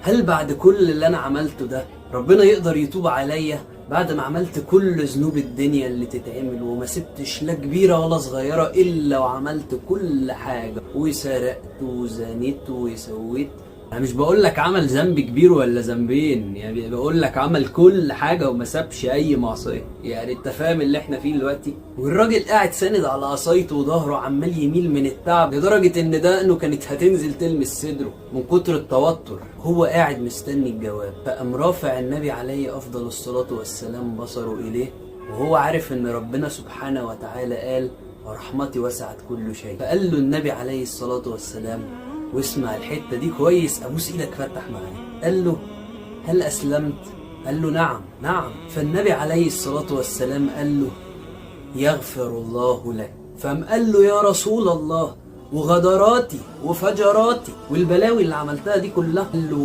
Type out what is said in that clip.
هل بعد كل اللي انا عملته ده ربنا يقدر يتوب عليا؟ بعد ما عملت كل ذنوب الدنيا اللي تتعمل وما سبتش لا كبيرة ولا صغيرة إلا وعملت كل حاجة، وسرقت وزنيت وسويت. انا مش بقول لك عمل ذنب كبير ولا ذنبين، يعني بقول لك عمل كل حاجة وما سابش اي معصية. يعني انت فاهم اللي احنا فيه دلوقتي؟ والراجل قاعد ساند على عصايته وظهره عمال يميل من التعب، لدرجة ان دقنه كانت هتنزل تلمس صدره من كتر التوتر. هو قاعد مستني الجواب. فقام رافع النبي عليه افضل الصلاة والسلام بصره اليه، وهو عارف ان ربنا سبحانه وتعالى قال ورحمتي وسعت كل شيء. فقال له النبي عليه الصلاة والسلام، واسمع الحتة دي كويس، أبوس إيدك فتح معايا، قال له هل أسلمت؟ قال له نعم نعم. فالنبي عليه الصلاة والسلام قال له يغفر الله لك. فقام قال له يا رسول الله وغدراتي وفجراتي والبلاوي اللي عملتها دي كلها؟ قال له